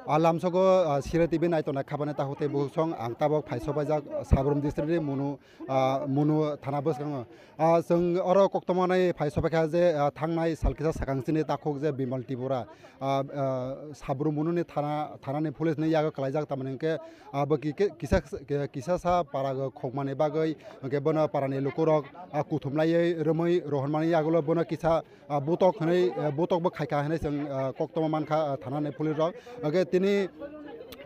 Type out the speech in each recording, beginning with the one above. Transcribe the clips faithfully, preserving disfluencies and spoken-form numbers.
A lamsogo, ah, Sira T V naitongnai khabani takhuk tei bukhuk song ang tabok phai sobaijak Sabrum district ni Munu, ah, Munu thana bwskango. Ah, chwng oro koktwma nai phai sobaikha je, ah, thangnai sal kisa sakang chini takhuk je Bimal Tripura, ah, ah, Sabrum Munu ni thana, thana ni police ni yago kwlaijak, tamni hwnkhe, ah, bo ki-, ke-, kisa, kisa sa para go khokmani bagwi hwnkhe bono para ni lukurok, ah, kuthum laiwi romwi rohormani yagulo bono kisa ah, butok hwnwi, ah, butok bo khaikha hwnwi chwng, ah, koktwma mankha, ah, thana ni police rok. Hwnkhe tini,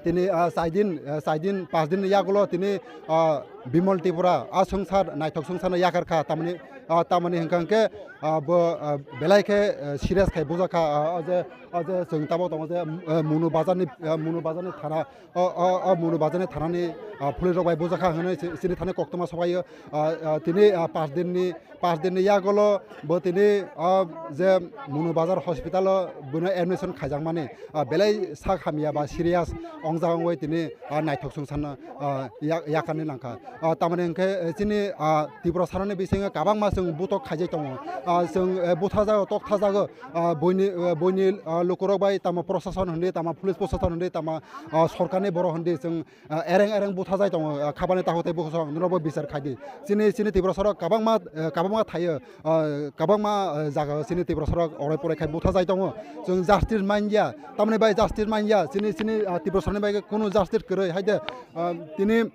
tini, ah, chai din, ah, chai din, pas din ni yagulo tini, ah, Bimal Tripura, ah, swngchar, naithok swngcharno yakarkha, tamni, ah, tamni hwnkha hwnkhe, ah, bo, ah, belai khe, ah, serious khai bujakha, ah, o je, o je chwng tabok tongo je, ah, Munu bazar ni, ah, Munu bazar ni thana, o, o, o Munu bazar ni thana ni, ah, police rok bai bujakha hwnwi si-, sini thani koktwma sobaio, ah, ah, tini, ah, pas din ni, pas din ni yagulo bo tini, ah, je Munu Bazar hospital o bono admission khaijakmani, ah, belai sak hamya ba serious wngjak wngwi tini, ah, naithok swngcharno, ah, ya-, yakarni nangkha. Ah, tamni hwnkhe, eh, chini, ah, Tripura saroni bisingo kwbangma chwng butok khaijai tongo. Ah, chwng, eh, buthajago, tokjago, ah, buini, eh, buini, ah, lukurok bai tamo prosason hwnwi, tamo police prosason hwnwi, tamo, ah, sorkarni borok hwnwi chwng ah, ereng ereng buthajai tongo, ah, khabani takhuk tei bukhuk song norokbo bichar khaidi. Chini, chini Tiprasarok kwbangma, eh, kwbangma thaio, ah, kwbangma, eh, jaga chini Tiprasarok orai porai khai buthajai tongo. Chwng justice manya, tamni bai justice manya, chini, chini, ah, Tiprasarokni bai kunu justice kwrwi. Haide, ah, tini,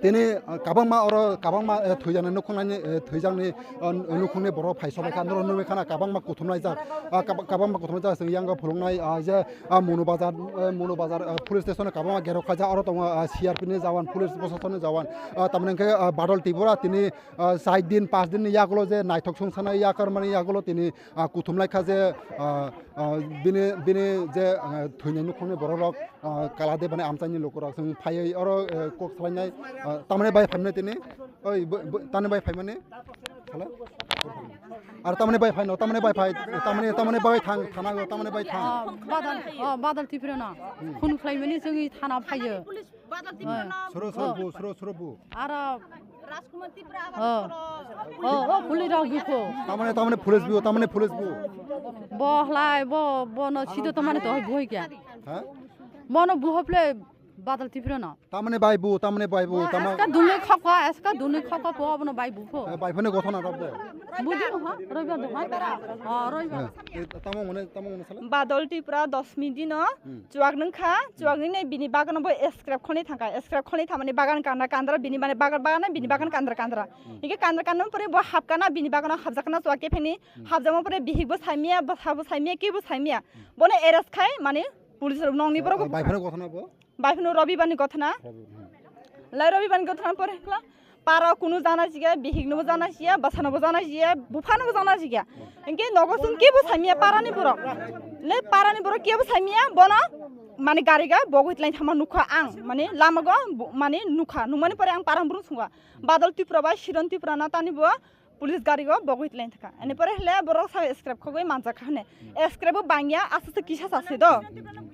tini, ah, kwbangma oro, kwbangma, eh, thwijaknai nukhungnani, eh, thwijakni, ah, nukhungni borok phai sobai kha, norok nugwi khana kwbangma kuthumlaijak, ah, kwb-, kwbangma kuthumlaijak chwng yango phuluknai, ah, je, ah, Munu Bazar, eh, Munu Bazar, ah, police station o kwbangma gerok khaijak, oro tongo, ah, C R P ni jawan, police proshasonni jawan, ah, tamni hwnkhe, ah, Badal Tripura tini, ah, char din, panch din ni yagulo je naithok songsanai yakarmani yagulo tini, ah, kuthumlai kha je, ah, ah, bini, bini je, ah, thwinai nukhungni borok rok, ah, kala de bani amchaini lukurok chwng phaiwi oro, eh, kok salainai, ah, tamni bai phaimani tini, oi, bo, bo, tamni bai phaimani? Hello? Ar tamni bai phaino, tamni bai phai, tamni, tamni bai thang, thana go, tamni bai thang. Oh, Badal, oh, Badal Tripura no. Hmm. Khun khlaimani chwngwi thana phaiyo. Police Badal Tripura no. Soro, soro bu, soro, soro bu. Aro Rajkumar Tripura abar soro. Oh, oh, police rok bukho. Tamni, tamni police bu, tamni police bu. Bo hlai, bo, bo no sido tamni to boi kya. Ha? Bo no buhople Badal Tripura no. Tamni bai bu, tamni bai bu, tamni. Eska dunni khokha, eska dunni khokha po abono bai bu pho. Eh, bai phone gothona rok bo. Budi ha, roiba do ha. Oh, roiba. Eh, eh, tamo mone, tamo mone sala? Badal Tripura doshmi dino, hmm, chuak nung kha, chuak nung nei bini bagano bo scrap khoni thangkha, scrap khoni thamani bagan kandra kandra bini mane bagan bagan bini bagan kandra kandra. Hmm. Hingke kandra kandra pore bo hapkana bini bagano hapjakna chuak kepheni, hmm, hapjakma pore bihik bo saimia, bwsa bo saimia, ke bo saimia. Hmm. Bono arrest khai mane police rok nongni borok. Bai phone gothona bo. Bai phano Robi bani gothana. Robi, hmm. Lai Robi bani gothana pore hwnkla para kunu jana jiya, bihik no jana jiya, basa no jana jiya, bupha no jana jiya. Hingke nogo sung kebo saimia para ni borok. Le para ni borok kebo saimia bono mane gari ga bogwi tlai thama nukha ang. Mane lama go bo-, mane nukha. Nukmani pore ang para burung sunga. Badal Tripura bai Siron Tripura na tani bo police gari o bogwi tlai thaka. Ani pore hle borok sa scrap khogwi manjak kha hne. Hmm. Scrap bo bangya, aswk se kisa sa se do.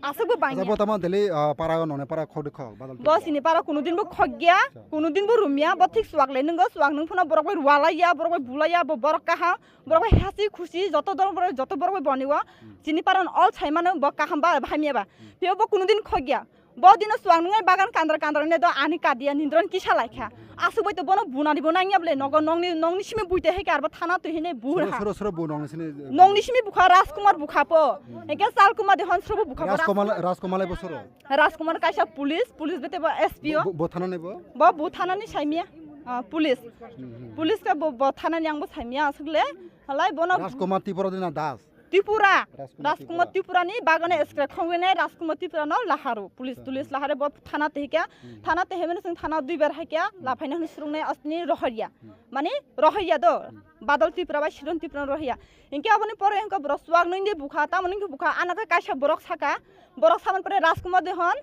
Aswk bo bangya. Acha, bo tamo deli, ah, para o none para khogdi khog, badal. Bo sini para kunu din bo khogya, acha, kunu din bo rumya, bo thik suwak le nungo, suwak nung phano borok bai ruwalaiya, borok bai bulaiya, bo borok kaham, borok bai hasi khusi, joto dor borok, joto borok bai boni o. Hmm. Chini para all sai mano bo kaham ba hamya ba. Hmm. Pheo bo kunu din khogya. Bo dino suang nungai bagan kandra kandra ne do ani kadia nindron kisa laikha. Asuk bai to bono bunani bo nangya ble nogo nongni, nongni simi buite heke arbo thana to hine bu soro, ha. Soro, soro bu nongni sini. Nongni simi bukha Rajkumar bukha po. Hmm. Heke Chalkumar de hon soro bukha po Rajkumar, Rajkumar lai bo soro. Rajkumar kaisa police, police bete bo S P O. Bo, bo, bo thana ni bo? Bo, bo thana ni saimia. Ah, police. Hmm, hmm. Police ka bo, bo thana ni ang bo saimia asuk le. Halai bono Rajkumar Tripura dina Das. Tripura. Rajkumar Rajkumar Tripura. Tripura ni bagane scrap khongwi nai Rajkumar Tripura no laharo. Police, hmm, tulis lahare bo thana te hikya. Hmm. Thana te hemene sing thana duibar haikya. Hmm. Laphaina hwn surungnai asni rohorya. Hmm. Mani rohorya do. Hmm. Badal Tripura bai Siron Tripura rohorya. Hingke aboni pore hingke borok suak nungdi bukha, tamo nungdi bukha, anake kaisa borok saka. Borok samani pore Rajkumar de hon.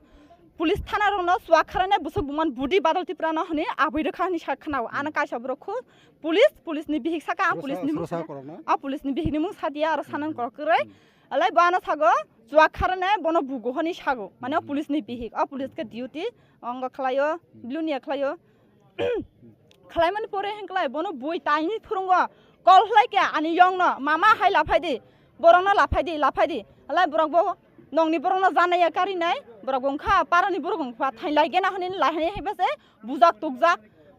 Police thana rokno suak kharane busuk buman budi Badal Tripura no hwnwi abui rwkha hwnwi sa khwnao. Ano kaisa borok khu police, police ni bihik saka ang police ni mung sa-, a police ni bihik ni mung sadia aro sanan korok kwrwi. Alai bo ano sago suak kharane bono bugo hwnwi sago. Mane o police ni bihik, o police khe duty ongo khlaio, blue ni khlaio. Khlaimani pore hwnklai bono bui taini phurungo kol khlai khe ani yongno, "Mama hai laphai di, borokno laphai di, laphai di." Alai borok bo Nongni borokno janaiya karinai, borok wngkha parani borok wngkha thainlai gena hwnwi laihai hai bese bujak tukjak,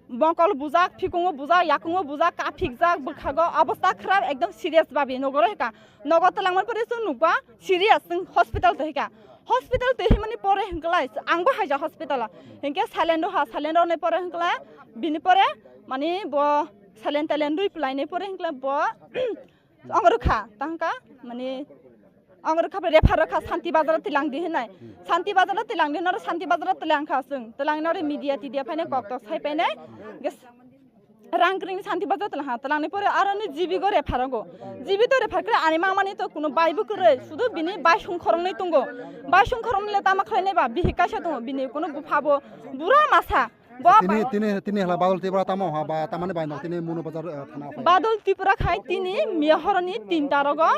mokol bujak, phikungo bujak, yakungo bujak, kaphikjak, bwkhago obostha khwrap ekdom serious babi nogo rw hwnkha. Nogo twlangmani pore chwng nukba serious chwng hospital twi hwnkha. Hospital twi himani pore hwnkhalai angbo haijak hospital o. Hinkhe silent rw ha, silent rwnai pore hwnkhalai bini pore mani bo silent talent rwi pwlainai pore hwnkhalai bo Ong rwkha, tangka, mani, ong rwkha, refer rwkha, Santi Bazar o tilang di hinai. Santi Bazar o tilang di hinai, Santi Bazar o tilang kha chwng. Tilang nore media tidia phainai, kok tok sai phainai. Ges-, rang kring Santi Bazar tilang ha, tilang ni pore aro ni G B go refer go. G B to refer kre ani mangmani to kuno bai bo kwrwi, sudu bini bai sung khorong ni tungo. Bai sung khorong ni le tama khlai nai ba, bihik kaisa tungo, bini kuno bupha bo, bura masa. Bo tini, tini, tini hala Badal Tripura tamo ha ba tamani bai no tini Munu Bazar, eh, thana phai. Badal Tripura khai tini miyahoroni tinta rogo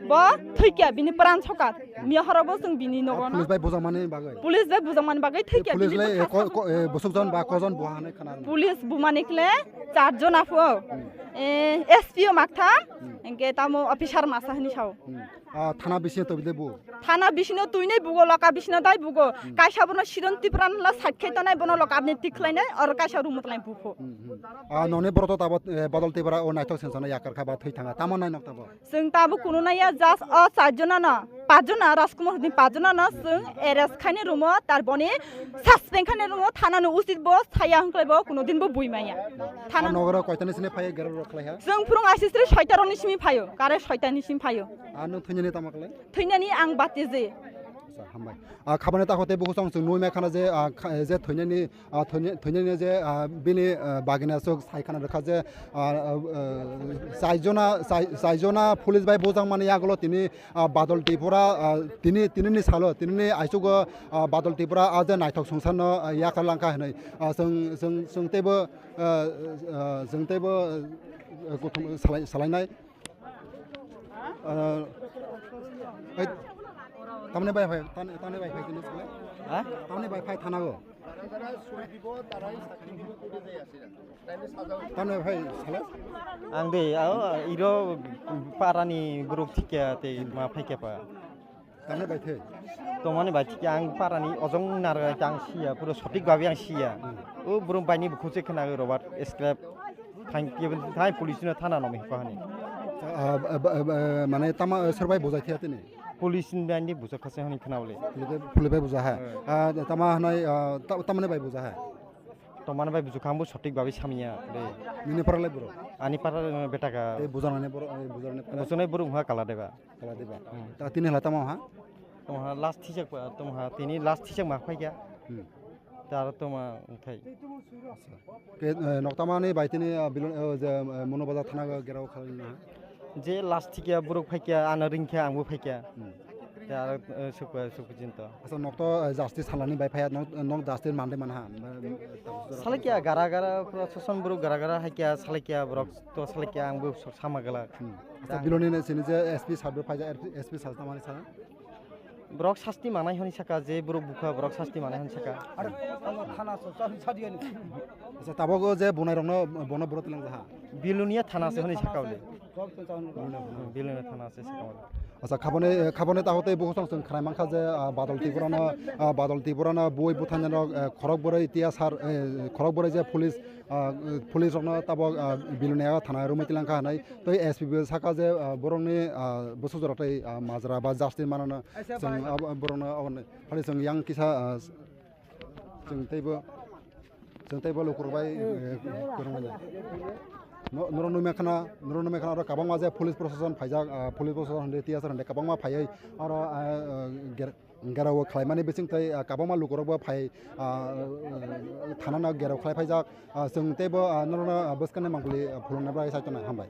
bo thwikya bini pran sokat. Miyahoro bo chwng bini nogo no. Police bai bujak mani bagwi. Police bai bujak mani bagwi thwikya Police bini le, eh, bwkha ko-, ko-, eh, busuk jon ba kojon buha hanai khana. Police bumani kle char jona pho. Hmm. Eh, S P O maktham, Hmm. Hingke tamo officer masa hani sao. Hmm. Ah, thana bisingo tobide bo? Thana bisingo tuinai bugo, loka bisingo dai bugo. Hmm. Kaisa bono Siron Tripura hwnla side khai tonai, bono loka abni tik khlainai, oro kaisa room tlai bupho. Hmm, hmm. Ah, noni borok to tabo, eh, Badal Tripura o naithok sensano yakar kha ba thwi thanga. Tamo nai nok tabo? Chwng tabo kuno naiya, just o char jona no, pach jona Rajkumar ni pach jona no chwng arrest khainai room o, tar boni suspend khainai room o, thana ni usit bo saya hwnkhlai bo kuno din bo bui maya. Thana Ah, nogoro koitani sini phai gero rok khlai ha? Chwng phurung asisri soita rok ni simi phaio, kare soita ni simi phaio. Ah, nwng thwinani tamo khlai? Thwinani ang bati je. Acha, hambai. Ah, khabani takhuk tei bukhuk chwng nui mai khana je, ah, kha-, je thwinani, ah, thwini-, thwinani je, ah, bini, ah, bagina chwk sai khana rwkha je, ah, ah, ah, chaijona, chai-, chaijona police bai bujak mani yagulo tini, ah, Badal Tripura, ah, tini, tinini salo, tinini aichugo, ah, Badal Tripura a je naithok songsa no, ah, yakar langkha hinwi, ah, chwng, chwng, chwng teibo, ah, ah, chwng teibo, ah, kuthum salai-, salainai. Ah, oi, tamni bai phai, tan-, tamni bai phai tini sale? Ha? Tamni bai phai thana go? Tamni bai phai sale? Ang de, ah, iro parani borok thikya tei ma phaikya pa. Tamni bai thai? Tomani bai thikya ang parani ojong nara ang siya, pura sotik babi ang siya. Hmm. O borok baini bukhuk se khna Robert scrap. Thank you, thank police no thana no mi ko hani. Ah, ah, ah, ah, mane tama, ah, sir bai bujai thia tini? Police ni bai ni bujak khase hani khna bole. Police bai, police bai bujak ha. Hmm. Ah, tama hanai, ah, ta-, tamani bai bujak ha. Tomani bai bujak kha, ang bo sotik babi samya de. Nini para le bro? Ani para, eh, beta ka. Te bujak nani bro, eh, bujak nani para? Bujak nai bro ha kala deba. Kala deba. Hmm. Ta tini hala tama ha? Tongha last thijak pa, tongha tini last thijak ma phai kya. Hmm. Tar toma thai. Ke, eh, noktamani bai tini, ah, bilon, eh, je, eh, Mono Bazar thana gerao khalai na. Je last thikya borok phaikya, ano ringkha, angbo phaikya. Hmm. Te aro, eh, sukha, sukha jinto. Asa nok to, eh, justice salani bai phaya, nok, nok justice mande man ha. Salakya gara gara, proshashan borok gara gara haikya, salakya borok to salakya, angbo sama gala. Hmm. Asa biloni ne sini je S P sir bo phaija, S P sir tamani sa. Borok sasti manai hwnwi saka, je borok bukha borok sasti manai hwnwi saka. Are, ano thana so, sa, sa diya ni. Acha, tabuk o je bunai rokno, bono buro tilang jaha. Bilonia thana se hwnwi saka ule. Bilonia thana se saka ule. Acha, khaboni, khaboni takhuk tei bukhuk song chwng khwnai mankha je, ah, Badal Tripura no, ah, Badal Tripura no bui buthaina rok, eh, khorok bwrwi T S R, eh, khorok bwrwi je police, ah, police rokno tabuk, ah, Bilonia thana romwi tilang kha hwnwi. Tei S P bo saka je, ah, borokni, ah, bwsajora tei, ah, majra ba justice manano chwng abo borokno aboni phano chwng yang kisa, ah, chwng teibo, chwng teibo lukurok bai, eh, kwrwngmani. No-, norok nukmai khana, norok nukmai khana oro kwbangma je police proshashan phaijak, ah, police proshashan hwndai T S R hwndai kwbangma phaiwi oro, ah, ah, ger-, Gherao khlaimani bising tei, ah, kwbangma lukurokbo phai, ah, ah, thanano gherao khlai phaijak. Ah, chwng teibo, ah, norokno, ah, bwskangni mangpili, ah, phulukna bagwi chai tongnai. Hambai.